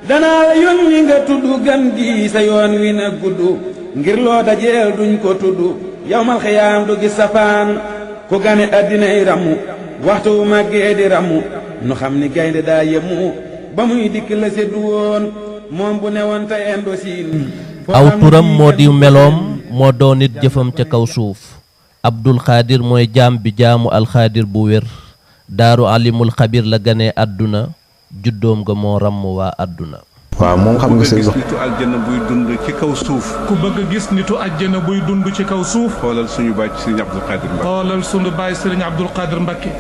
danaa la yónni nga tudd gan gi sa yoon wi na gudd ngir loo dajeel duñ ko tudd yawmal xiyaam du gis safaan ku gane addinay ramu waxtu wu màggee di ramu nu xam ni gaynde daa yemu ba muy dikk la seddu woon moom bu newoon te endo siin aw turam moo di meloom moo doon nit jëfam ca kaw suuf Abdul Xaadir mooy jaam bi jaamu alxaadir bu wér daaru alimul xabir la gane àdduna juddoom nga moo ràmm waa àdduna. waaw moom xam nga sëñ nitu aljana buy dund ci kaw suuf. ku bëgg a gis nitu aljana buy dund ci kaw suuf. xoolal suñu baay Sëriñ Abdul Xaadir Mbakke. xoolal suñu baay Sëriñ Abdul Xaadir Mbakke.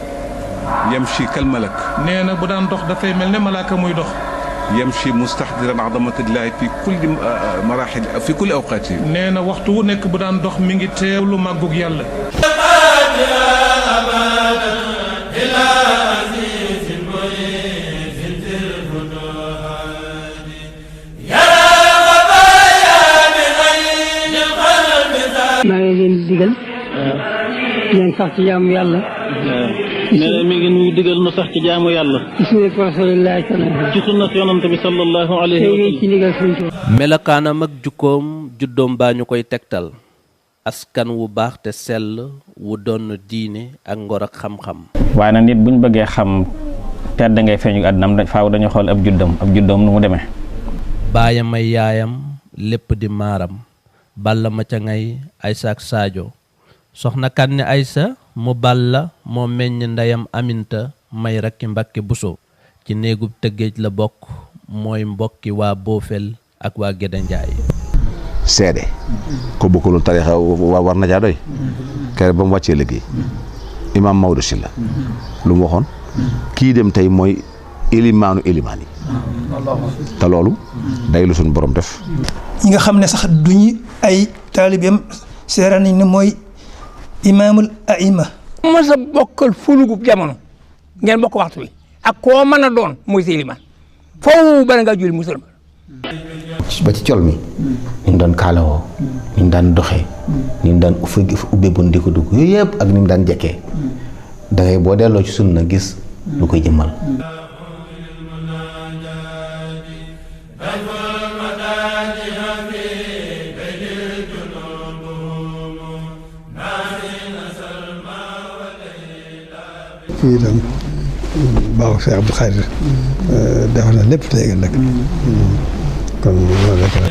yamshi kal malak. nee na bu daan dox dafay mel ne malaaka muy dox. yamshi mustahdiran azamatillahi fi kulli marahil fi kulli awqaati. nee na waxtu wu nekk bu daan dox mi ngi teewlu màggug yàlla. maa ngi leen di digal. ngeen sax ci jaamu yàlla. nee na mi ngi nuy digal nu sax ci jaamu yàlla. ci sunnat rasulillahi ci sunnat yonante bi sallallahu alayhi wa sallam. ci ndigal suñu Tuubaa. melokaanam ak jukkoom juddoom baa ñu koy tegtal askan wu baax te sell wu doon diine ak ngor ak xam-xam. waaye nag nit buñ bëggee xam tedd ngay feeñu àddinam faaw dañu xool ab juddoom nu mu demee. baayam ay yaayam lépp di maaram balla ma ca ngay Aysa ak Saajo soxna Kanne Aysa mu balla moo meññ ndeyam Aminta may rakki Mbakke Buso ci néegub tëggéej la bokk mooy mbokki waa Boofel ak waa Gédé Njaay. seede ko bokkulul tarixa war na jaa doy kere ba mu wàccee liggéey imaam Maodo Sylla lu mu waxoon kii dem tey mooy ilimaanu ilimaan yi te loolu day lu suñu borom def. ñi nga xam ne sax duñu ay taalibeem seera nañ ne mooy imaamul aima. ma sa bokkal fulugub jamono ngeen bokk waxtu wi ak koo mën a doon mooy sa ilimaan foofu bala ngaa julli musulman. ba ci col mi ni mu daan kaalawoo ni mu daan doxee ni mu daan ubbee bon di ko dugg yooyu yëpp ak ni mu daan jekkee da ngay boo delloo ci sunna gis lu koy jëmmal. fii itam baaxul Cheikh Abdou Khadre defar na lépp léegi nag kon loolu rek la